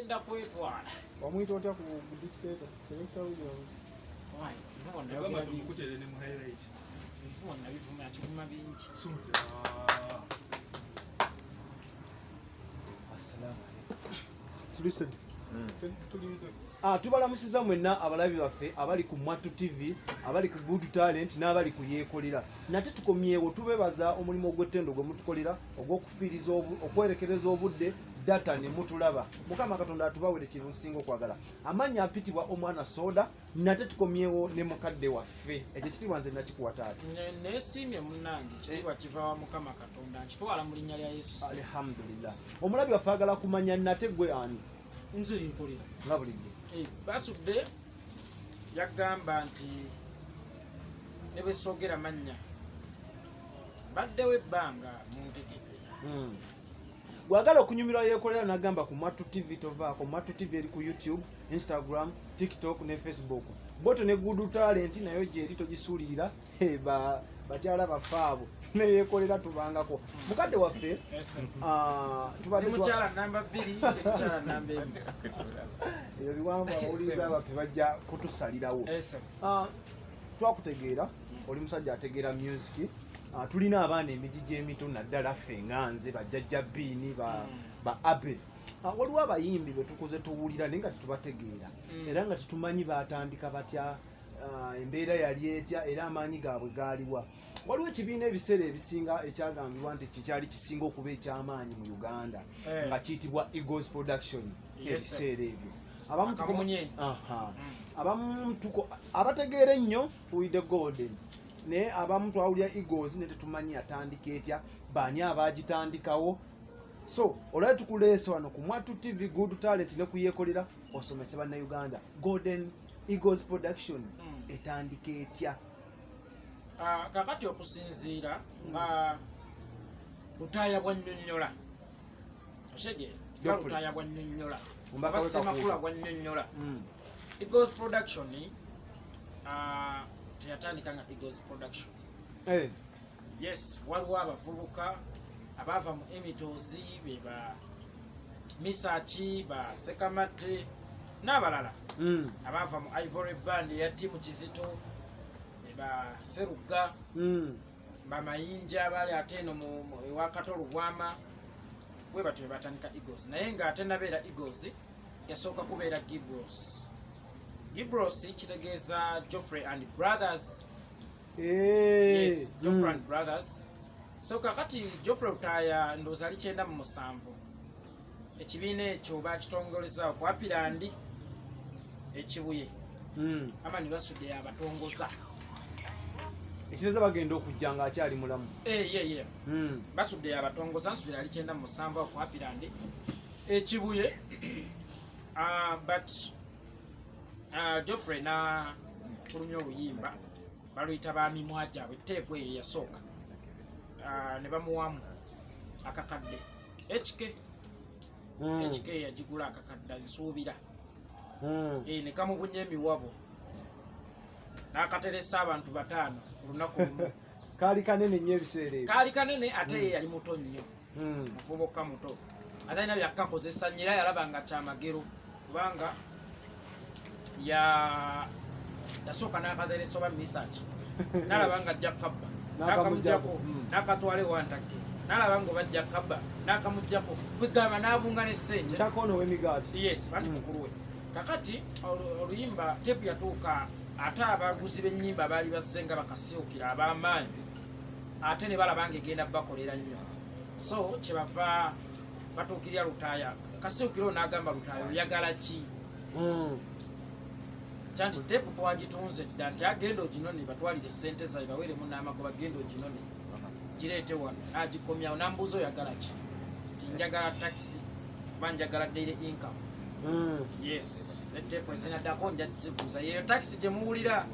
Ngenda kwetwala. Wamuyita otya ku dictator? Selector William. Why? Bivumo Yagamba nayogera bingi. tumukutere ne mu highlight. Bivumo nabivuma akivuma bingi. Soda. Assalamu alaikum. Listen. Tulinze. Tubalamusiza mwenna abalabi baffe abali ku Mwattu TV, abali ku Good Talent n'abali ku Yeekolera. Nate tukomyewo, tubebaza omulimu ogw'ettendo gwe mutukolera ogw'okufiiriza okwerekereza obudde data ne mutulaba. Mukama Katonda atubawere kye musinga okwagala. Amannya ampitibwa Omwana Soda, nate tukomyewo ne mukadde waffe. Ekyo ekitiibwa nze nakikuwa taata. Neesiimye munnange, ekitiibwa kiva wa Mukama Katonda, nkitwala mu linnya lya Yesu. Alhamdulillah. Omulabi waffe agala kumanya nate gwe ani? Nze Yeekolera. Nga bulijjo. Basudde yagamba nti ne bwe soogera mannya baddewo ebbanga muntegeke. Bw'agala okunyumirwa Yeekolera n'agamba ku Mwattu TV tovaako. Mwattu TV eri ku YouTube, Instagram, TikTok ne Facebook. Boto ne Good Talent nayo gyeri, togisuulirira. Hey, bakyala baffe abo ne Yeekolera tubangako. Mukadde waffe, tubadde Ndi mukyala namba 2, ndi mukyala namba 1. Ebyo biwanvu abawuliriza baffe bajja kutusalirawo. Twakutegeera oli musajja ategeera music. Tulina abaana emigigi emito naddala ffe nga nze, bajjajja Biini, ba Abe. Waliwo abayimbi be tukuze tuwulira naye nga tetubategeera era nga tetumanyi baatandika batya, embeera yali etya, era amaanyi gaabwe gaaliwa. Waliwo ekibiina ebiseera ebisinga ekyagambibwa nti kikyali kisinga okuba ekyamaanyi mu Uganda nga kiyitibwa Eagles Production. Ebiseera ebyo abamu Akamunye. Aha. Abamu abategeera ennyo tuwulidde Golden, naye abamu twawulira Eagles ne tetumanyi yatandika etya, baani abaagitandikawo. So olwali tukuleese wano ku Mwattu TV, Good Talent ne kuyeekolera osomese Bannayuganda Golden Eagles Production etandika etya. Kakati okusinziira nga Lutaaya bwannyonnyola, oshege nga Geoffrey. Lutaaya bwannyonnyola Omubaka oba we Ssemakula Kafuuka. bwannyonnyola, Eagles Production teyatandika nga Eagles Production. Yes, waliwo abavubuka abaava mu Emitozi, be ba Misaki, ba Sekamatte n'abalala abaava mu Ivory Band eya Timu Kizito, be ba Serugga, bamayinja baali ate eno ewa Kato Lubwama. Bwe batyo bwe batandika Eagles, naye nga ate nabeera Eagles yasooka kubeera Gibros. Gibros kitegeeza Geoffrey and Brothers. Yes, Geoffrey and Brothers. So kakati Geoffrey Lutaaya ndowooza ali 97 ekibiina ekyo bakitongoleza ku Apirandi Ekibuye. Amani Basudde abatongoza. Ekitegeeza bagenda okujja ng'akyali mulamu. Eh, ye Basudde abatongoza, nsubira ali 97 ku Apirandi Ekibuye. But Geoffrey na fulumya oluyimba baluyita bamimwa gyabwe, teepu eyo yasooka. Ne bamuwamu akakadde HK. HK yagigula akakadde nsuubira. Ne kamubunya emiwabo n'akateresa abantu bataano ku lunaku lumu. Kaali kanene nnyo ebiseera ebyo. Kaali kanene, ate ye yali muto nnyo, muvubuka muto atalina byakkakozesa nnyo, era yalaba nga kyamagero kubanga yasooka n'akateresa oba misaki, nalaba nga ajja kabba. N'akamugyako. N'akamugyako. N'akatwala ewantakke, nalaba nga oba ajja kabba, n'akamugyako, kwegamba n'abunga ne ssente. Ntakono ow'emigaati. Yes, banti mukulu we. Kakati oluyimba tepu yatuuka, ate abaguzi b'ennyimba baali bazze nga bakasiwukira ab'amaanyi, ate ne balaba nga egenda bakolera nnyo, so kyebava batuukirira Lutaaya. Kasiwukira ono n'agamba Lutaaya, "Oyagala ki?" Kyanti tepu twagitunze dda, nti agenda oginone, batwalire sente zaabwe baweeremu n'amagoba, genda oginone gireete wano. N'agikomyawo, n'ambuuza, "Oyagala ki?" Nti njagala taxi oba njagala daily income. Yes, ne tepu ezinaddako nja ziguza yeyo taxi gye muwulira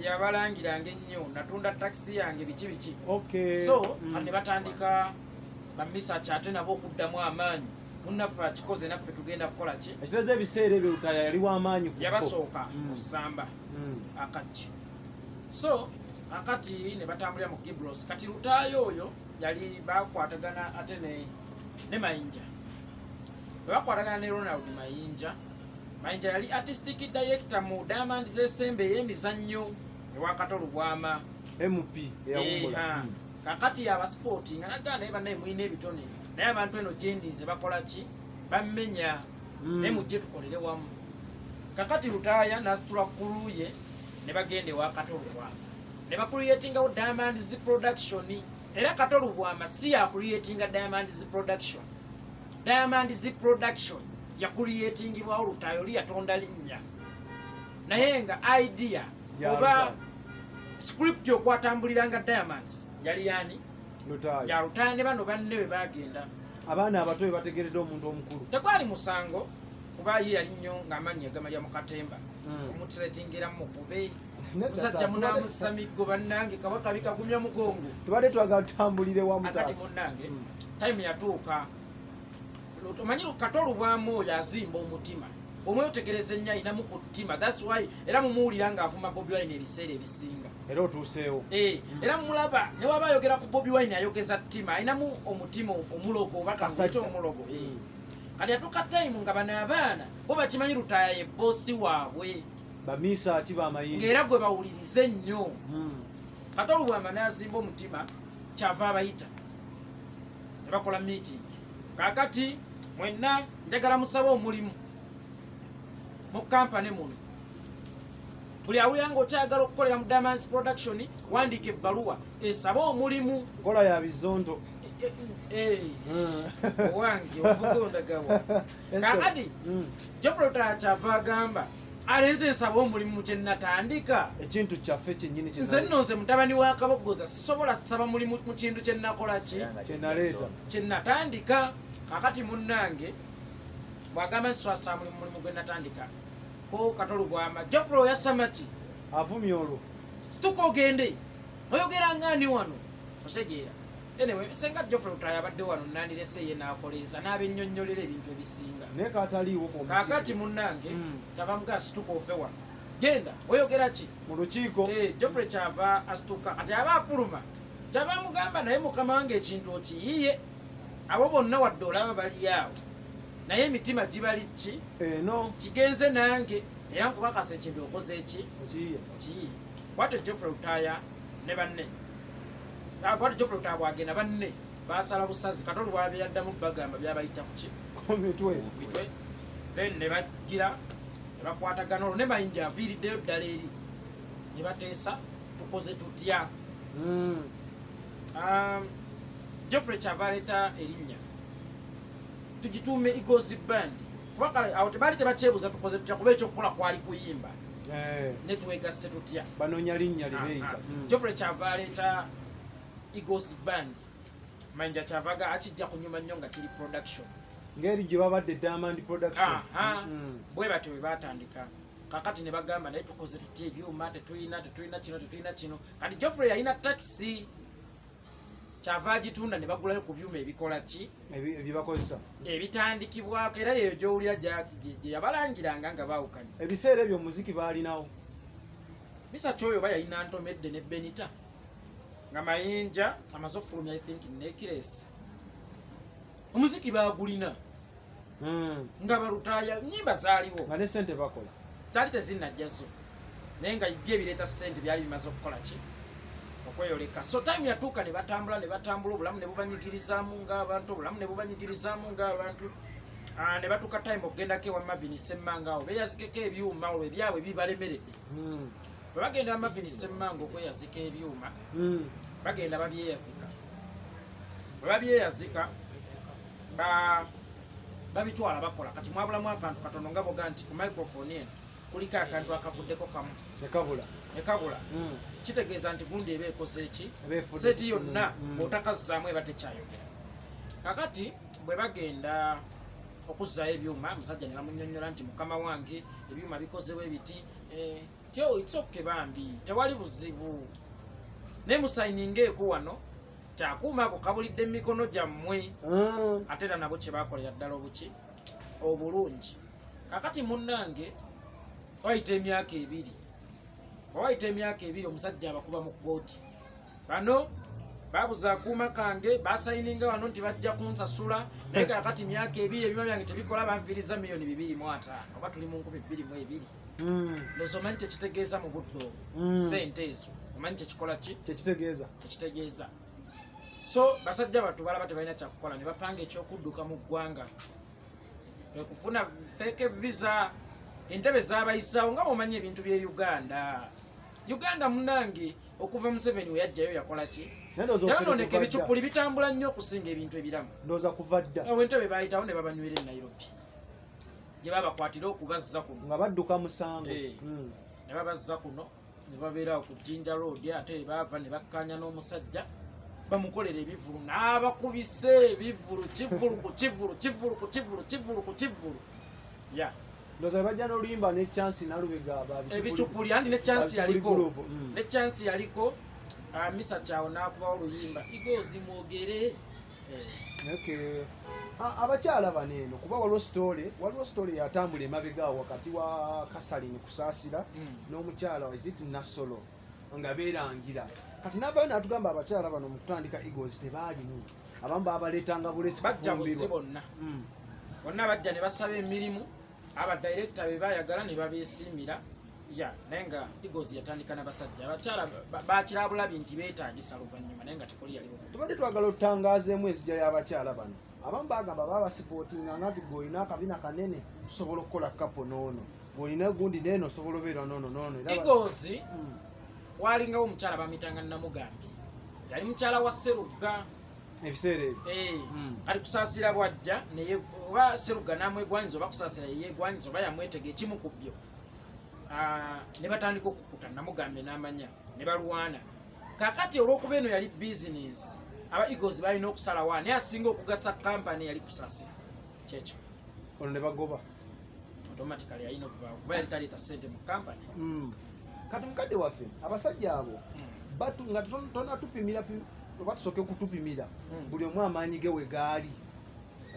yabalangiranga ennyo, natunda taxi yange biki biki. So kati ne batandika bamisaki ate nabo okuddamu amaanyi, munnaffe akikoze, naffe tugenda kukola ki? Ekitegeeza ebiseera ebyo Lutaaya yali w'amaanyi ku bo. Yabasooka osamba akajji. So akati ne batambulira mu Gibros. Kati Lutaayo oyo yali bakwatagana ate ne Mayinja. Bwe bakwatagana ne Ronald Mayinja, Mayinja yali artistic director mu Diamond z'esembe ey'emizannyo ewa Kato Lubwama. MP eyawummula. Kakati abasipoti nga nagaa, naye bannaye mulina ebitone, naye abantu eno gyendinze bakola ki? Bammenya. Naye mujje tukolere wamu. Kakati Lutaaya n'asitula crew ye ne bagenda ewa Kato Lubwama ne bacreatingawo Diamonds Production. Era Kato Lubwama si yacreatinga Diamonds Production. Diamonds Production yacreatingibwawo Lutaaya. Oli yatonda linnya, naye nga idea Ya oba Lutaaya. script okwatambuliranga Diamonds yali yani? Lutaaya. Ya Lutaaya ne bano banne bwe bagenda. Abaana abato be bategeredde omuntu omukulu. Tegwali musango, kuba ye yali nnyo ng'amannya gamalya mu katemba. Omutusetingira mukube Nedda, musajja munamusa miggo, bannange, kabaka bikagumya mugongo. Tubadde twagala tutambulire wamu. Akati Taata. munnange, time yatuuka. Omanyi Kato Lubwama oyo azimba omutima, omwetegereza ennyo, ayinamu ku ttima. That's why era mumuwulira ng'avuma Bobi Wine ebiseera ebisinga. Era otuuseewo. Eh, era mulaba ne waba ayogera ku Bobi Wine ayogeza ttima, ayinamu omutima omulogo oba Kasajja. kamuyite omulogo. Eh. Kati atuuka time nga bano abaana bo bakimanyi Lutaaya ye boss waabwe. Bamiisa ki bamayinja. Ng'era gwe bawulirize nnyo. Kato Lubwama n'azimba omutima, kyava abayita ne bakola meeting. Kaakati mwenna njagala musabe omulimu mu kampani muno. Buli awulira ng'okyagala okukolera mu Diamonds Production, wandiika ebbaluwa esabe omulimu. Nkola ya bizonto. Eh, owange ovuga ondagawa. Kaakati Geoffrey Lutaaya kyava agamba, alenze nsaba omulimu mu kye natandika. Ekintu kyaffe kyennyini. Nze nno nze mutabani wa Kabogoza, sisobola saba mulimu mu kintu kyenakola ki? Kyenaleeta. Kyenatandika. Kakati munnange bwagamba nswasa mulimu, mulimu gwe natandika ko Kato Lubwama, Geoffrey oyasama ki? Avumye olwo. Situka ogende, oyogera ngaani wano? Osegeera. Anyway, senga Geoffrey Lutaaya abadde wano, nandirese ye n'akoleeza n'abennyonnyolera ebintu ebisinga. Naye kataliiwo ku Kakati munnange, kyava mugaa, situka ove wano, genda, oyogera ki? Mu lukiiko. Eh, Geoffrey kyava asituka. Kati aba afuluma, kyava mugamba, naye mukama wange ekintu okiyiye, abo bonna wadde olaba bali awo, naye emitima gibali ki? Eno. Kigenze nange, era nkubakasa ekintu okoze eki? Okiyiye. Okiyiye. Bwatyo Geoffrey Lutaaya ne banne. Ah, bwatyo Geoffrey Lutaaya bwagenda, banne basala busazi. Katolu bwabe yaddamu bagamba byabayita kuki? Ku mitwe. Mitwe. Then ne bagira ne bakwatagana olwo ne Mayinja aviiriddeyo ddala eri, ne bateesa tukoze tutya. Geoffrey kyava aleeta erinnya, tugituume Eagles Band, kuba kale awo tebaali tebakyebuuza tukoze tutya, kuba ekyokukola kwali kuyimba. Ne twegasse tutya? Banoonya linnya libeeyita. Geoffrey kyava aleeta Eagles Band. Mayinja kyavaga akijja kunyuma nnyo nga kiri production. Ngeri gye babadde Diamond Production. Aha. Bwe batyo bwe batandika. Kakati ne bagamba, naye tukoze tutya? Ebyuma tetulina, tetulina kino, tetulina kino. Kati Geoffrey yalina taxi, kyava agitunda ne bagulayo ku byuma ebikola ki? Ebyebakozesa. Ebitandikibwako. Era yeyo gyowulira gye yabalangiranga nga baawukanye. Ebiseera ebyo omuziki baalinawo. Misa kyoyo oba yalina ntomedde ne Benita nga Mayinja amaze okufulumya, I think, nekiresi omuziki bagulina. Nga balutaaya nyimba zaaliwo. Nga ne sente bakola. Zaali tezinnajja zo, naye nga byo ebireeta sente byali bimaze okukola ki? Okweyoleka. So time yatuuka ne batambula, ne batambula, obulamu ne bubanyigirizaamu ng'abantu, obulamu ne bubanyigirizaamu ng'abantu. Ah, ne batuuka time okugendako ewa Mavin Semmanga awo beeyazikeko ebyuma olwo ebyabwe bibalemeredde. Bwe bagenda Mavin Semmanga okweyazika ebyuma, bagenda babyeyazika. Bwe babyeyazika, babitwala bakola. Kati mwabulamu akantu katono nga boga nti ku microphone eno kuliko akantu akavuddeko kamu. Nekabula. Nekabula. Kitegeeza nti gundi eba ekoze eki? Eba efudde. Set yonna bw'otakazzaamu eba tekyayogera. Kakati bwe bagenda okuzzaayo ebyuma, omusajja ne bamunyonnyola nti, mukama wange, ebyuma bikozewo ebiti. Eh, ti, "Oh, it's okay bambi, tewali buzibu, naye musayiningeeko wano kyakuuma ako kabulidde mu mikono gyammwe." Ate era nabo kyebakolera ddala obuki obulungi. Kakati munnange, wayita emyaka 2, wayita emyaka 2, omusajja abakuba mu kooti bano. Babuza akuuma kange, basayininga wano nti bajja kunsasula, naye kakati myaka 2 ebyuma byange tebikola, banfiiriza 250 million, oba tuli mu 2020. Ndowooza omanyi kyekitegeeza mu budde obwo. Sente ezo omanyi kyekikola ki? Kyekitegeeza. Kyekitegeeza. So basajja battu balaba tebalina kyakukola, ne bapanga ekyokudduka mu ggwanga, ekufuna fake visa. Entebe zabayisaawo nga bwomanyi ebintu bye Uganda. Uganda munange, okuva Museveni we yajjayo yakola ki? Naye ndowooza ofere Yayononeka. kuva dda. Ebicupuli bitambula nnyo okusinga ebintu ebiramu. Ndowooza kuva dda. Awo entebe bayitawo ne babanywera e Nairobi, gye babakwatira okubazza kuno. Nga badduka musango. Ne babazza kuno, ne babeerawo ku Jinja Road. Ate baava ne bakkaanya n'omusajja bamukolera ebivulu, n'abakubisa ebivulu, kivulu ku kivulu, kivulu ku kivulu, kivulu ku kivulu ya. Ndowooza bajja n'oluyimba ne Chance Nalubega. Ebicupuli andi ne Chance yaliko. Group. Ne Chance yaliko. Misa kyawo n'akubawo oluyimba Eagles mwogere. Okay. Abakyala bano eno, kuba waliwo story yatambula emabega awo wakati wa Kasalini Kusaasira n'omukyala Izit Nasolo nga beerangira. Kati navayo natugamba abakyala bano mu kutandika Eagles tebaalimu, abamu babaleetanga bulesi Bajja busi kufumbirwa. Bonna bonna bajja ne basaba emirimu, abadirekita be bayagala ne babeesiimira ya. Naye nga Eagles yatandika n'abasajja, abakyala bakirabulabi nti beetagisa luvannyuma, naye nga tekoli yaliwo. Tubadde twagala otutangazeemu enzija y'abakyala bano. Abamu bagamba baba basupportinga nga nti gweolina akabina kanene, tusobola okukola kapo noono, gweolina gundi neeno, osobola obeera noono noono. Era Eagles walingawo omukyala bamuyitanga Namugambi, yali mukyala wa Serugga. Ebiseera ebyo. Eh, kali Kusaasira bwajja naye oba Serugga n'amwegwanyiza, oba Kusaasira yeyegwanyiza, oba yamwetega, ekimu ku byo. Ne batandika okukuta Namugambe n'amanya ne balwana. Kakati olw'okuba eno yali bizinesi, aba Eagles balina okusalawo naye asinga okugasa kampani yali Kusaasira, kyekyo. Ono ne bagoba. Automatically yalina okuvaawo kuba yali taleeta sente mu kampani. Kati mukadde waffe, abasajja abo nga tonatupimira oba tusooke kutupimira buli omu amaanyi ge we gaali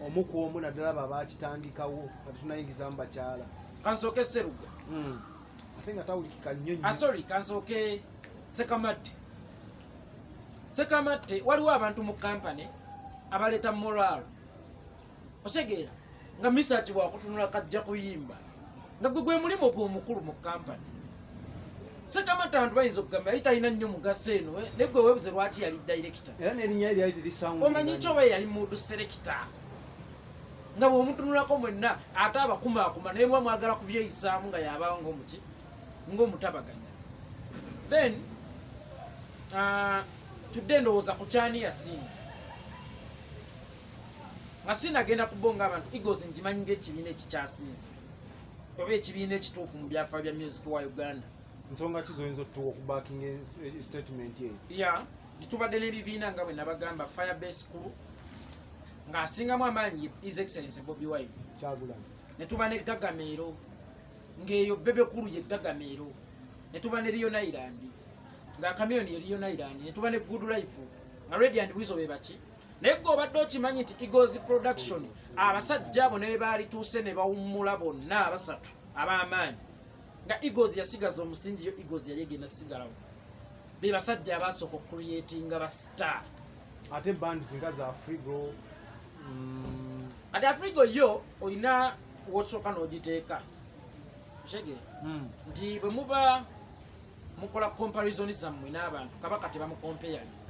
omu ku omu, naddala abo abakitandikawo nga tetunayingizamu bakyala. Kansooke Seruga. Ate nga tawulikika nnyo nnyo. Ah, sorry, kansooke Sekamatte. Sekamatte, waliwo abantu mu kampani abaleeta moral, otegeera, nga Misaki bwakutunula kajja kuyimba, nga gwe gwe mulimu gwe omukulu mu kampani. Sekamatte abantu bayinza okugamba yali talina nnyo mugaso eno, naye gwe webuze lwaki yali director. Era n'erinnya lye lyali terisound. Omanyi ki, oba yali mood selector, nga bw'omutunulako mwenna ate abakumaakuma, naye muba mwagala kubyeyisaamu nga yabawo ng'omuki, ng'omutabaganya. Then tudde ndowooza ku kyani yasinga nga sinagenda ku bo ng'abantu. Eagles ngimanyi ng'ekibiina ekikyasinze oba ekibiina ekituufu mu byafaayo bya music wa Uganda. Nsonga ki zoyinza otuwa okubackinga statement eyo? Ya, titubadde n'ebibiina nga bwe nabagamba, Firebase Crew, ng'asingamu amaanyi His Excellence Bobi Wine. Kyagulanyi. Ne tuba ne Gagameero, ng'eyo Bebe Cool ye Gagameero. Ne tuba ne Leone Island, nga Chameleone ye Leone Island. Ne tuba ne Good Life, nga Radio and Weasel be baki. Naye gwe obadde okimanyi nti Eagles Production, abasajja abo ne baali tuuse ne bawummula bonna abasatu ab'amaanyi, nga Eagles yasigaza omusingi, yo Eagles yali egenda sigalawo, be basajja abasooka okucreatinga ba star. Ate bands nga za Afrigo? Kati Afrigo yo olina wosooka n'ogiteeka, otegeera, nti bwe muba mukola comparison zammwe n'abantu, Kabaka tebamucomparinga,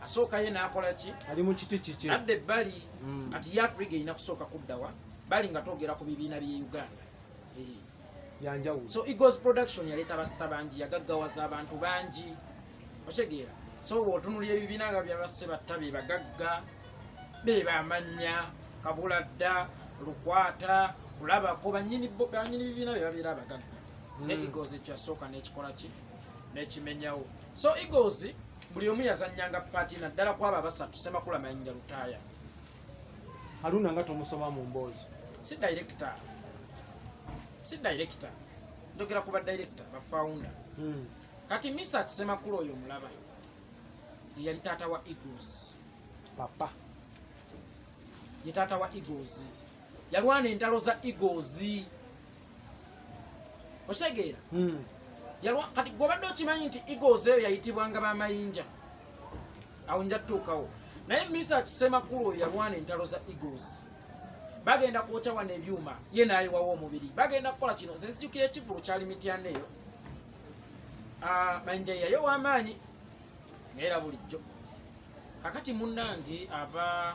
asooka ye n'akola ki? Ali mu kiti kiki? Adda ebbali. Kati ye Afrigo erina kusooka kuddawa bali nga twogera ku bibiina by'e Uganda. Yanjawulo. So Eagles Production yaleeta basita bangi, yagaggawaza abantu bangi, otegeera. So bw'otunulira ebibiina nga byabasse batta, be bagagga, be bamanya Kabuladda, Lukwata, Kulabako, banyini banyini bibiina be babeera abagagga. Ne Eagles ekyo yasooka n'ekikola ki, n'ekimenyawo. So Eagles buli omu yazannyanga part, naddala kwabo abasatu, Semakula, Mayinja, Lutaaya. Aluna nga tomusoma mu mboozi. Si director, si director, njogera ku ba director, ba founder. Kati Misak Semakula oyo omulaba, ye yali taata wa Eagles. Papa. Ye taata wa Eagles, yalwana entalo za Eagles, otegeera. Kati gwobadde okimanyi nti Eagles eyo yayitibwanga Bamayinja? Awo nja tutuukawo. Naye Misa Kisemakulu oyo yalwana entalo za Eagles. Bagenda kwokya wano ebyuma, ye n'ayiwawo omubiri, bagenda kukola kino. Nze nzijukira ekivvulu kyali Mityana eyo. Ah, Mayinja yali ow'amaanyi naye era bulijjo. Kakati munnange aba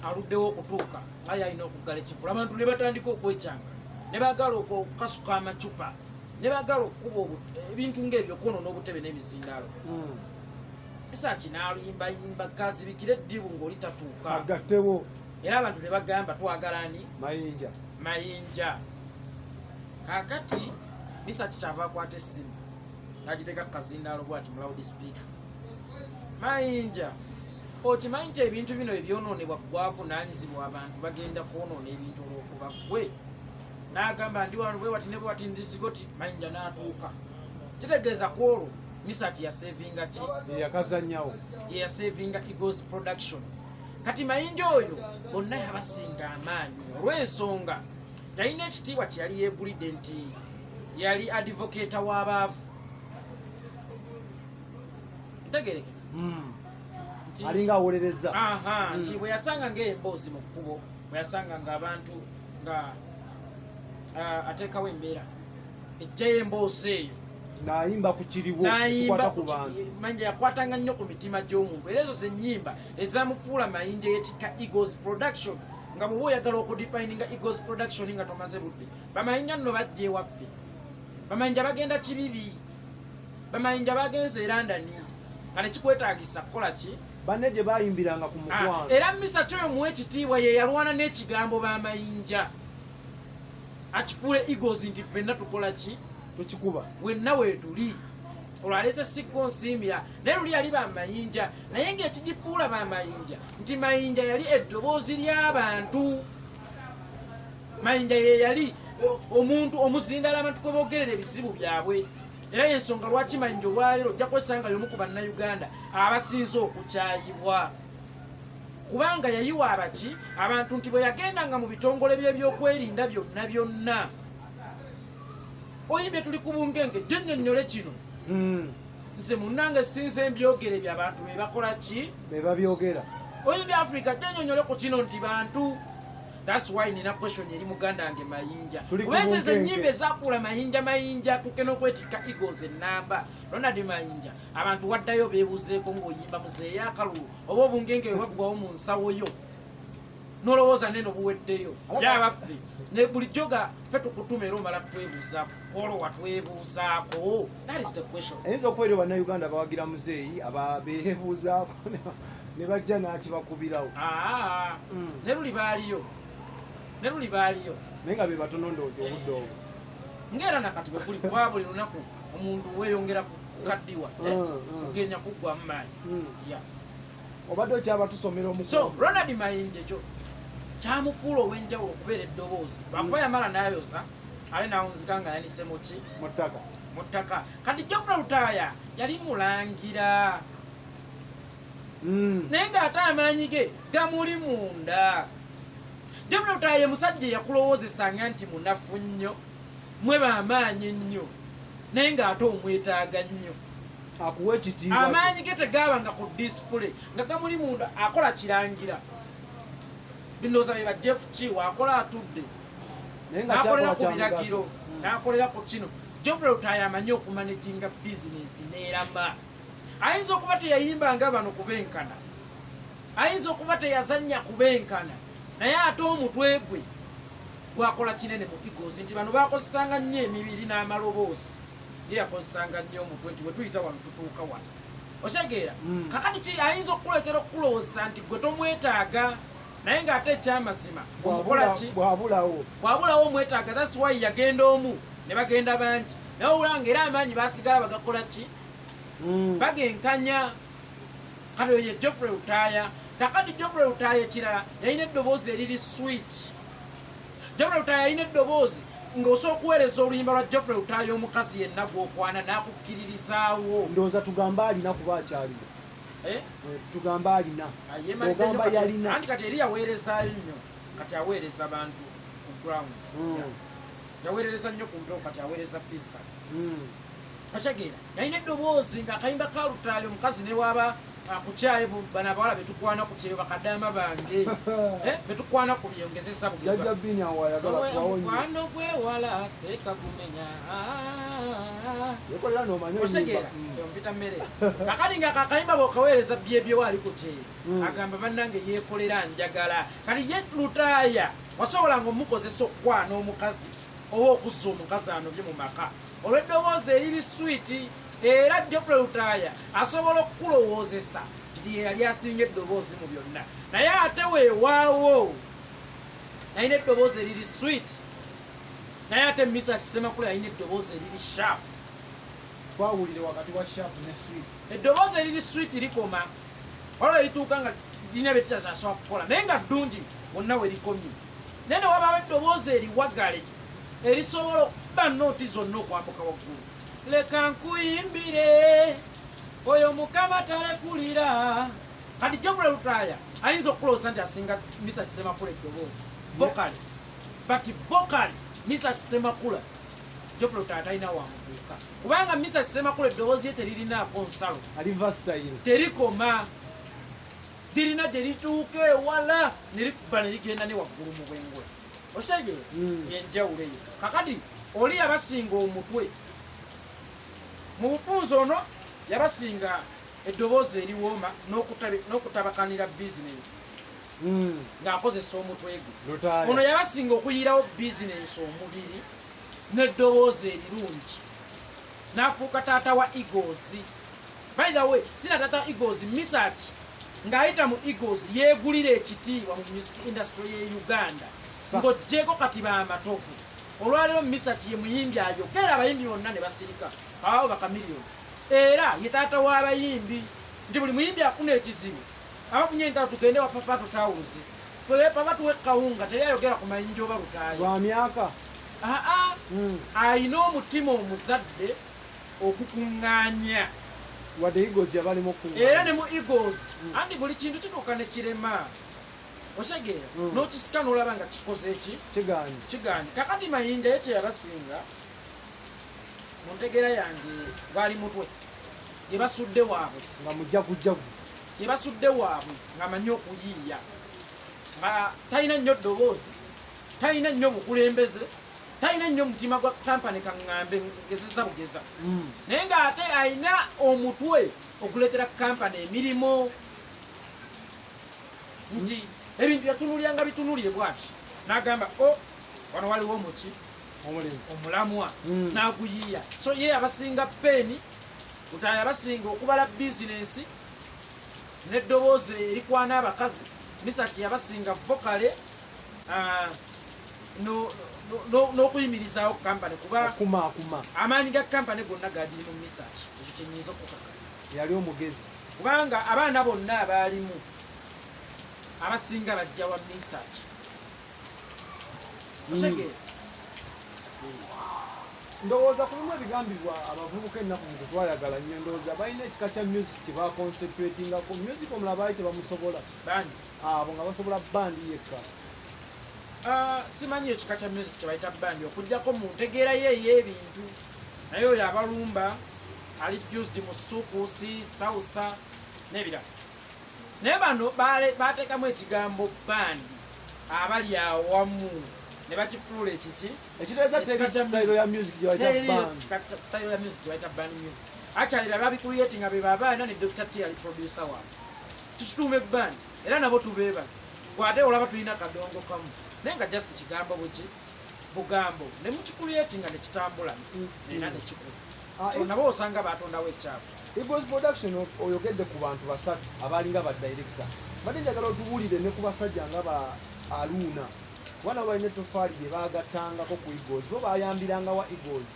aluddewo okutuuka, aye alina okuggala ekivvulu, abantu ne batandika okwekyanga, ne baagala okukasuka amacupa, ne baagala okukuba ebintu ng'ebyo, okwonoona obutebe n'emizindaalo. Misaki n'aluyimbayimba kazibikire eddibu ng'oli tatuuka. Agattewo. Era abantu ne bagamba, twagala ani? Mayinja. Mayinja. Kaakati Misaki kyava akwata essimu n'agiteeka ku kazindaalo bwati mu loud speaker: "Mayinja, okimanyi nti ebintu bino ebyonoonebwa gwavunaanyizibwa? Abantu bagenda kwonoona ebintu olw'okuba ggwe." N'agamba, "Ndi wano bwe wati ne bwe wati nzisigoti." Mayinja n'atuuka. Kitegeeza ku olwo Misaki yasevinga ki? Yakazannyawo. Yeyasevinga Eagles Production. Kati Mayinja oyo bonna yabasinga amaanyi olw'ensonga yalina ekitiibwa kye yali yeegulidde nti yali advocate w'abaavu. Ntegerekeka nti Alinga awolereza. Aha, nti bwe yasanga ng'emboozi mu kkubo, bwe yasanga ng'abantu nga ateekawo embeera ejjayo emboozi eyo. N'ayimba ku kiriwo. N'ayimba. Ekikwata ku bantu. Mayinja yakwatanga nnyo ku mitima gy'omuntu, era ezo zenyimba ezamufuula Mayinja yetikka Eagles Production. Nga bw'oba oyagala okudefininga Eagles Production nga tomaze budde, bamayinja nno bajja ewaffe, bamayinja bagenda kibibi, bamayinja bagenze e London, nga nekikwetagisa kukola ki? Banne gye bayimbiranga ku mukwano. Era Misaki oyo muwa ekitiibwa, ye yalwana n'ekigambo bamayinja akifuule Eagles, nti ffenna tukola ki? Tukikuba. Wenna weetuli. Olwo siggo nsiimira, naye luli yali bamayinja, naye ng'ekigifuula bamayinja nti Mayinja yali eddoboozi ly'abantu. Mayinja ye yali omuntu omuzindala abantu kwe boogerera ebizibu byabwe. Era yensonga lwaki Mayinja olwaleero ojja kwesanga y'omu ku Bannayuganda abasinze okukyayibwa, kubanga yayiwa abaki abantu nti bwe yagendanga mu bitongole by'ebyokwerinda byonna byonna, oyimbye tuli ku bungenge, jennyonnyole kino. Nze munnange sinze mbyogere, ebyo abantu be bakola ki? Be babyogera. Oyimbye Africa, jennyonnyole ku kino nti bantu. That's why nina question eri muganda wange Mayinja. Tuli ku Kubesa ezo bunkenke. ennyimba ezakuula Mayinja, Mayinja tuke n'okwetikka Eagles enamba, Ronald Mayinja, abantu waddayo beebuzeeko ng'oyimba muzeeyo akalulu oba obungenke bwe baggwawo mu nsawo yo, nolowooza neno buweddeyo. Yabaffe ne bulijjo ga ffe tukutuma, era omala twebuuzaako olwo watwebuuzaako? That is the question. Ayinza okuba eri Bannayuganda bawagira muzeeyi ababeebuuzaako ne bajja n'akibakubirawo. Aa, ne luli baaliyo, ne luli baaliyo. Naye nga be batono ndowooza obudde obwo. Ngaera nakati bwe guli, kuba buli lunaku omuntu weeyongera kukaddiwa, eh, kugenya kuggwa mu maanyi. Yeah. Obadde okyaba tusomera So omukuumi. Ronald Mayinja ekyo kyamufuula ow'enjawulo okubeera eddoboozi, lwakuba yamala n'ayoza ate n'awunzika nga yanise muki? Mu ttaka. Mu ttaka. Kati Geoffrey Lutaaya yali mulangira, naye ng'ate amaanyi ge gamuli munda. Geoffrey Lutaaya ye musajja eyakulowoozesanga nti munafu nnyo, mwe bamaanyi ennyo, naye ng'ate omwetaaga nnyo. Akuwa ekitiibwa kye. Amaanyi ge tegaabanga ku display, nga gamuli munda. Akola kirangira, bindowooza bye ba Jeff Kiwa, akola atudde, Naye nga n'akolera kyakola ku kya biragiro, mugaso. N'akolera ku kino. Geoffrey Lutaaya amanyi okumanaginga bizinesi n'erama. Ayinza okuba teyayimbanga bano kubenkana, ayinza okuba teyazannya kubenkana, naye ate omutwe gwe gwakola kinene mu Eagles, nti bano bakozesanga nnyo emibiri n'amaloboozi, ye yakozesanga nnyo omutwe, nti bwe tuyita wano tutuuka wano. Otegeera? Kakati ki ayinza okukuleetera okukulowooza nti gwe tomwetaaga, naye ng'ate ekyamazima omukola ki? Bwabulawo. Bwabulawo omwetaaga. That's why yagenda omu ne bagenda bangi, naye owulanga era amaanyi basigala bagakola ki? Bagenkanya. Kati oyo ye Geoffrey Lutaaya. Kakati Geoffrey Lutaaya ekirala yalina eddoboozi eriri sweet. Geoffrey Lutaaya yalina eddoboozi ng'osobola okuweereza oluyimba lwa Geoffrey Lutaaya omukazi yenna gw'okwana n'akukkiririzaawo. Ndowooza tugambe alina kuba akyaliwo. Eh? Eh, tugambe alina. Yemalidde nnyo. Ogamba yalina. Anti kati eri yaweerezaayo nnyo, kati aweereza bantu ku ground. Yaweerereza nnyo ku mpewo, kati aweereza physical. Otegeera, yalina eddoboozi ng'akayimba ka Lutaaya, omukazi ne waba akukyaye, bano abawala betukwana ku kyeyo, bakadaama bange, betukwana ku byongezesa bugeza. Jajja Bini awo ayagala kubawo nnyo. Omukwano gwewala seeka gumenya. Yekolera n'omanya Otegeera, oyimba. Ompita mmere. Kakati nga kakayimba bw'okaweereza byebyo ali ku kyeyo, agamba bannange yeekolera njagala. Kati ye Lutaaya wasobolanga omukozesa okukwana omukazi oba okuzza omukazi anobye mu maka olw'eddoboozi eriri sweet. Era Geoffrey Lutaaya asobola okukulowoozesa nti ye yali asinga eddoboozi mu byonna, naye ate weewaawo alina eddoboozi eriri sweet, naye ate Mesach Semakula alina eddoboozi eriri sharp. Twawulire wakati wa sharp ne sweet. Eddoboozi eriri sweet likoma waliwo erituuka nga lirina bye titasobola kukola, naye nga ddungi wonna we likomye, naye ne wabaawo eddoboozi eriwagale erisobola okuba note zonna okwambuka waggulu. Leka nkuyimbire oyo Mukama talekulira. Kati Geoffrey Lutaaya ayinza okulowooza nti asinga Mesach Semakula eddoboozi vocally, but vocally Mesach Semakula, Geoffrey Lutaaya talina wamutuuka, kubanga Mesach Semakula eddoboozi ye teririnaako nsalo. Ali versatile. Terikoma, lirina gye lituuka ewala ne likuba ne ligenda ne waggulu mu bwengula. Otegeera? Yenjawulo eyo. Kakati oli yabasinga omutwe mu bufunze, ono yabasinga eddoboozi eriwooma n'okutabakanira bizinensi ng'akozesa omutwe gwe. Lutaaya. Ono yabasinga okuyirawo bizinensi omubiri n'eddoboozi erirungi n'afuuka taata wa Eagles. By the way, sina taata Eagles, Mesach ng'ayita mu Eagles yeegulira ekitiibwa mu music industry ye Uganda. Ng'oggyeko kati bamatovu, olwaleero Mesach ye muyimbi ayogera abayimbi bonna ne basirika, awo bakamiliyoni, era ye taata w'abayimbi nti buli muyimbi afuna ekizibu abafunye entalo, tugende wa papa tutawuze, papa tuwe kawunga. Teri ayogera ku Mayinja oba Lutaaya. Lwa myaka. Aa, ayina omutima omuzadde okukuŋŋaanya. Wadde Eagles yabalimu okuŋŋaanya. Era ne mu Eagles, anti buli kintu kituuka ne kirema, otegeera, n'okisika n'olaba nga kikoze eki? Kigaanyi. Kigaanye. Kakati Mayinja ye kyeyabasinga mu ntegeera yange gwali mutwe, gye basudde waabwe. Nga mujjagujagu. Gye basudde waabwe ng'amanyi okuyiiya, nga talina nnyo ddoboozi, talina nnyo bukulembeze, talina nnyo mutima gwa kampani, kaŋŋambe ngezesa bugeza, naye ng'ate alina omutwe okuleetera kampani emirimu, nti ebintu yatunulyanga bitunulire bwati n'agamba, o wano waliwo omuki Omulimu. Omulamwa n'aguyiiya. So ye abasinga peeni, Lutaaya abasinga okubala bizinensi n'eddoboozi erikwana abakazi. Mesach yabasinga vocally n'okuyimirizaawo kampani, kuba Okumaakuma. amaanyi ga kampani gonna gagiri mu Mesach. Ekyo kyenyinza okukakasa. Yali omugezi. Kubanga abaana bonna abaalimu abasinga bajja wa Mesach, otegeera? Ndowooza ku bimu ebigambibwa abavubuka ennaku zino tetwayagala nnyo, ndowooza balina ekika kya music kye baconcentratingako. Music omulala baali tebamusobola. Bandi? Abo nga basobola bandi yekka. Ah, simanyi ekika kya music kyebayita bandi, okugjako mu ntegeera ye ey'ebintu, naye oyo abalumba ali fused mu soukous, salsa n'ebirala, naye bano bateekamu ekigambo bandi, abali awamu ne bakifuula ekiki? Ekitegeeza Ekika teri kya style ya music gye bayita Teriyo band. Style ya music gye bayita band music. Actually babicreatinga be babaana ne Dr T ali producer waabwe, tukituuma ebbandi, era nabo tubeebaza. Gwate olaba tulina kadongo kamu, naye nga just kigambo buki bugambo ne mukicreatinga ne kitambula era ne kikula. Ah, So nabo osanga batondawo ekyabwe. Eagles Production, oyogedde ku bantu basatu abalinga ba director. Badde njagala otubuulire ne ku basajja nga ba Aluuna, kuba nabo balina ettofaali lye baagattangako ku Eagles. Bo bayambiranga wa Eagles?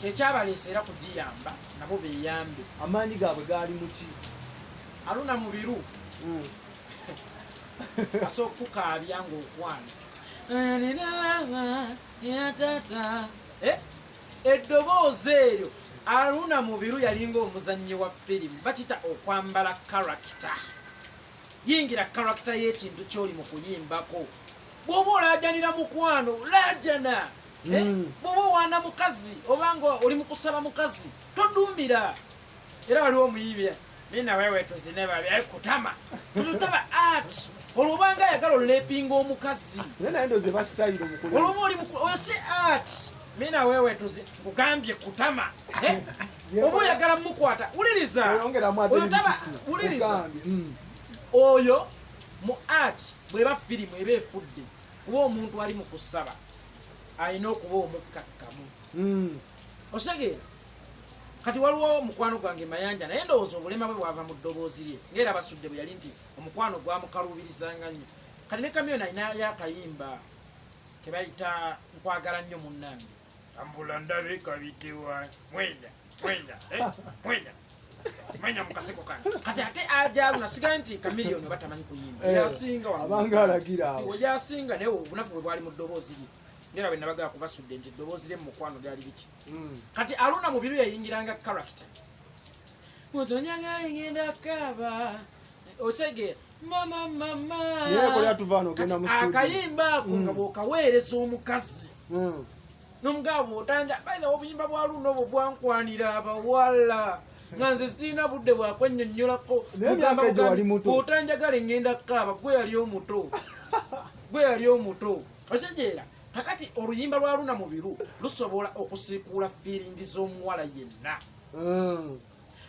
Kyekyabaleese era kugiyamba nabo beyambe. Amaanyi gaabwe gaali muki? Aluna Mubiru asobola okukaabya ng'okwana. Eh, eddoboozi eryo, Aluna Mubiru yalinga omuzannyi wa firimu, bakita okwambala character. Yingira character y'ekintu ky'oli mu kuyimbako. Bw'oba olaajanira mukwano, laajana. Bw'oba owaana mukazi obanga oli mu kusaba mukazi, toduumira. Era waliwo omuyimbi, nina wewe tuzine babi, ayi kutama tutaba art. Olwo obanga ayagala olepinga omukazi, Naye naye ndowooza eba sitayiro mukulu. Olwoba oli oyo si art. Mina wewe tuzi nkugambye kutama. Eh? Oba oyagala mukwata, wuliriza. Oyongeramu ate Oyo taba ebikisi. wuliriza. Ogambye. Oyo mu art bweba firimu eba efudde, kuba omuntu ali mu kusaba alina okuba omukkakkamu. Osegeera? Kati waliwo omukwano gwange Mayanja, naye ndowooza obulema bwe bwava mu ddoboozi lye, ngaera Basudde bwe yali nti omukwano gwamukaluubirizanga nnyo. Kati ne Kamiyoni alinayo akayimba kebayita "Nkwagala nnyo munnange", tambula ndabe kabitewa mwenya mwenya, eh, mwenya mwenya mukaseko kange. Kati ate ajalu nasigaye nti Kamiliyoni oba tamanyi kuyimba, yasinga wano. Abanga alagira awo. Yasinga, naye obunafu bwe bwali mu ddoboozi lye, ngera bwe nabagaa kubasudde nti eddoboozi lye mu mukwano lyali biki. Kati Aluna Mubiru yayingiranga character mutonyanga kaba, otegeera, mama mama. Naye kolera tuva wano ogenda mu studio. Akayimba ako nga bw'okaweereza omukazi nomugaba bwotanja baitha, obuyimba bwa Luna obwo bwankwanira abawala nga nze siina budde bwakwennyonnyolako. Naye emyaka egyo wali muto. Bw'otanjagala engenda kukaaba. Gwe yali omuto, gwe yali omuto, otegeera? Kakati oluyimba lwa Luna Mubiru lusobola okusiikuula feeling z'omuwala yenna.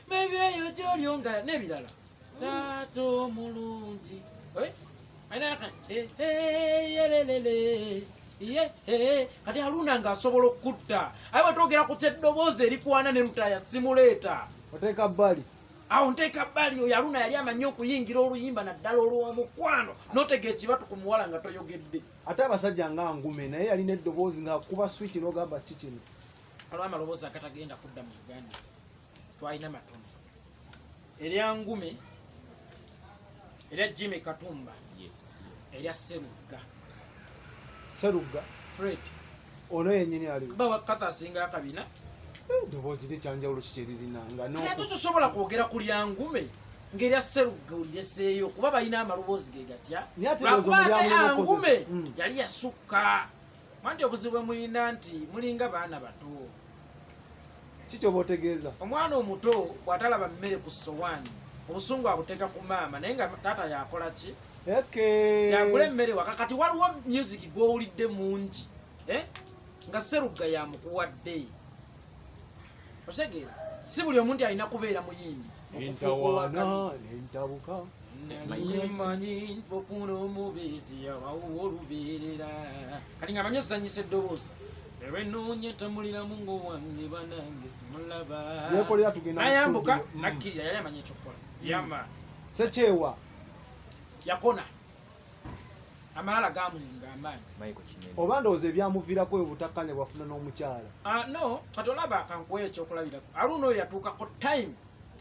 Maybe eyo gyolyo nga n'ebirala, taata omulungi. Eh? Eh, eh, yelelele. Ye, eh, kati Aluna ng'asobola okukutta, aye bwe twogera ku kyeddoboozi erikwana ne Lutaya, simuleeta. Oteeka bbali. Awo nteeka bbali. Oyo Aluna yali amanyi okuyingira oluyimba, naddala olw'omukwano, n'otega ekibatu ku muwala nga toyogedde. Ate abasajja nga Ngume, naye yalina eddoboozi nga kuba switch n'ogamba ki kino. Waliwo amaloboozi agatagenda kudda mu Uganda, twalina matono: erya Ngume, erya Jimmy Katumba, erya Serugga. Serugga? Fred. Ono yennyini aliwo? Bawa kata asinga akabina. Eddoboozi likyanjawulo kiki eririna nga Naye ate tosobola kwogera ku lya Ngume ng'erya Serugga olireseeyo, kuba balina amaloboozi ge gatya. Naye ate ndowooza Lwakuba ate omulyamu Angume yali yasukka mwanti. Obuzibu bwe mulina nti mulinga baana bato. Kiki oba otegeeza? Omwana omuto bw'atalaba mmere ku sowaani, obusungu abuteeka ku maama, naye nga taata yakola ki? Yagula emmere waka. Kati waliwo music gw'owulidde mungi, eh? Nga Serugga yamukuwadde, otegeera? Si buli omuntu alina kubeera muyimbi okufuuka owakabi. Entawaana nentabuka. Manyi okuna omubeezi abawo olubeerera. Kati nga manyi ozanyisa eddoboozi erwenoonya tambuliramu ngaowange banange simulaba. Yekolera tugenda mu Nayambuka studio. Nakkirira, yali amanyi ekyokukola yama. Sekyewa? Yakona amalala gamuyinga amaanyi. Michael Kinene. Oba ndowooza ebyamuviirako oyo butakkanya bwafuna n'omukyala. Ah, no, kati olaba kankuwa ekyokulabirako. Aluna oyo yatuukako time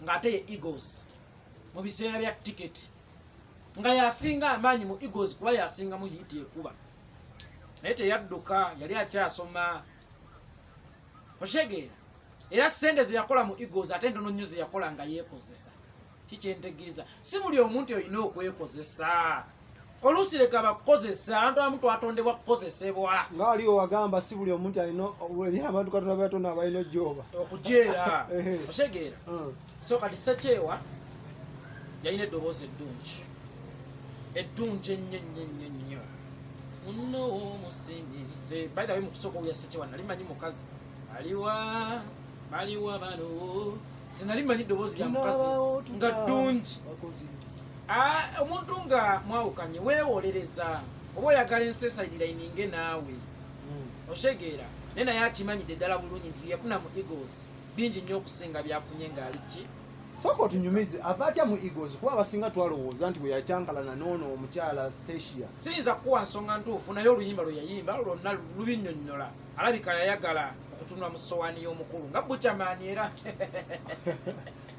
ng'ate ye Eagles mu biseera bya ticket, nga yasinga amaanyi mu Eagles, kuba yasingamu hit ekuba, naye teyadduka, yali akyasoma, okitegeera? Era sente ze yakola mu Eagles ate ntono nnyo ze yakola nga yeekozesa. Kikyentegeeza, si buli omuntu olina okwekozesa. Oluusi leka bakukozesa, abantu abamu twatondebwa kukozesebwa. Nga waliwo wagamba si buli omuntu alina eri abantu Katonda batonda abalina ojooba. Okujeera. Otegeera? So kati Sekyewa yalina eddoboozi eddungi, eddungi ennyo ennyo ennyo ennyo muno omusinyi. Nze by the way, mu kusooka owulira Sekyewa nali manyi mukazi aliwa baliwa bano. Nze nali manyi eddoboozi lya mukazi nga ddungi. Ah, omuntu nga mwawukanye weewolereza oba oyagala ensi esayidirayininge naawe, otegeera? Naye akimanyidde ddala bulungi nti byeyafuna mu Eagles bingi nnyo okusinga byafunye ng'ali ki. Sooka otunyumize, ava atya mu Eagles? Kuba abasinga twalowooza nti bwe yakyankalana noono omukyala Stacia. Siyinza kukuwa nsonga ntuufu, naye oluyimba lwe yayimba lwonna lubinnyonnyola. Alabika yayagala okutunula mu sowaani y'omukulu nga Buchaman era.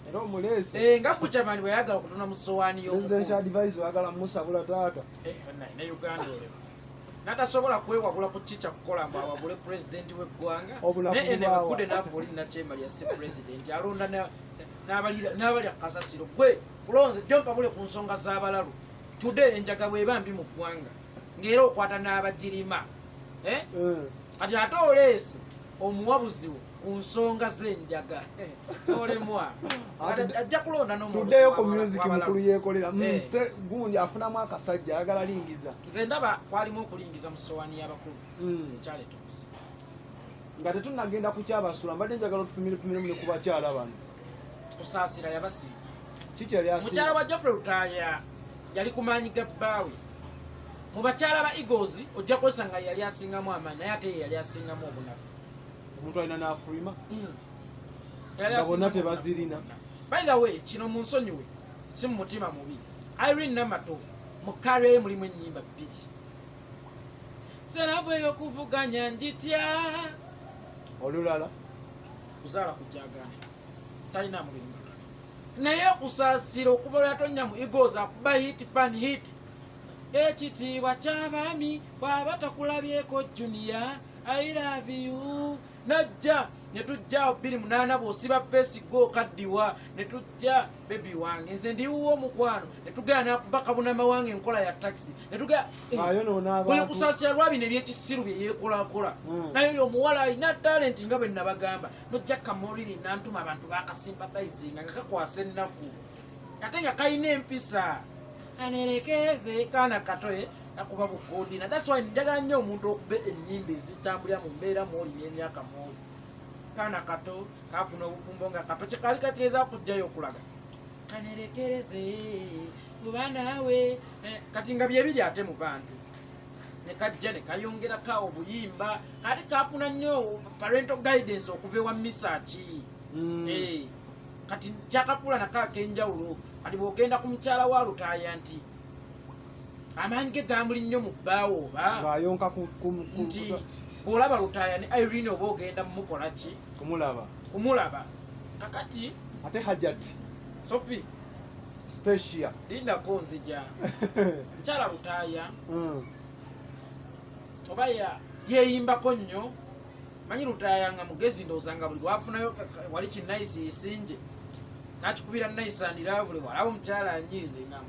Era omuleese. Eh, nga Buchaman bwe yayagala okutunula mu sowaani Presidential y'omukulu. Advisor oyagala musabula taata. Eh, bannaye, ne Uganda olwo natasobola kwewabula ku kikya kukola mbu awabule pulezidenti w'eggwanga. Obulafu Naye ene bubaawa. bakude naafe oli nakyemalya si pulezidenti alonda n'abalya kasasiro. Gwe kulonze jompabule ku nsonga z'abalalu. Today enjaga bweba mbi mu ggwanga ng'era okwata n'abagirima. Eh? Kati ate oleese omuwabuzi wo ku nsonga z'enjaga, olemwa. Ajja kulonda n'omuwabuzi Tuddeyo ku music. w'abalalu. Mukulu yeekolera. Eh. Gundi afunamu akasajja ayagala lingiza. Nze ndaba kwalimu okulingiza mu sowaani y'abakulu, ekyaleeta obuzibu. Nga tetunnagenda kukyabasula, mbadde njagala otupimirepimirimu ne ku bakyala bano. Kusaasira yabasinga. Kiki yali Mukyala asinga? wa Geoffrey Lutaaya yali ku maanyi ga bbaawe. Mu bakyala ba Eagles ojja kwesanga yali asingamu amaanyi, naye ate ye yali asingamu obunafu. Omuntu alina n'afulima Yali nga bonna asingamu tebazirina. obunafu. By the way, kino munsonyiwe, si mu mutima mubi, Irene Namatovu mu career ye mulimu ennyimba bbiri. Seravu ey'okuvuganya njitya. Olulala? Kuzaala kujagana, talina mulimu, naye okusaasira okuva lwe yatonya mu Eagles akuba hit upon hit. Ekitiibwa ky'abaami bw'aba takulabyeko, Junior, I love you. Najja ne tujja 28, bw'osiba face go okaddiwa, ne tujja baby wange nze ndiwuwo omukwano, ne tugenda nakuba kabunamawanga enkola ya taxi, ne tugenda Ayonoona bwe abantu. Kusaasira lwa bino ebyekisiru bye yeekolakola. Naye oyo omuwala alina talenti nga bwe nabagamba. Nojja Kamolini nantuma, abantu bakasympathizinga nga kakwasa ennaku, ate nga kalina empisa, anerekeze kaana katoye akuba bukodina. That's why njagala nnyo omuntu okuba ennyimba ezitambulira mu mbeera mwoli n'emyaka mwoli. Kaana kato kafuna obufumbo nga kato, kyekaali kategeeza kujjayo okulaga kanerekereze kuba naawe. Eh, kati nga byebiri ate mu bantu ne kajja ne kayongerako obuyimba, kati kafuna nnyo parental guidance okuva ewa Misaki. Eh, kati kyakakula nako ak'enjawulo. Kati bw'ogenda ku mukyala wa Lutaaya nti amaanyi ge gamuli nnyo mu bbaawo oba Ng'ayonka nti bw'olaba Lutaaya ne Irene oba ogenda mumukola ki? Kumulaba. Kumulaba kakati. Ate Hajat Sophie Stacia? Lindako, nzija. Mukyala Lutaaya oba yeeyimbako nnyo. Manyi Lutaaya nga mugezi, ndowooza nga buli lwafunayo wali kinayisi isinje nakikubira nice and lovely. Bwalaba omukyala anyiize nga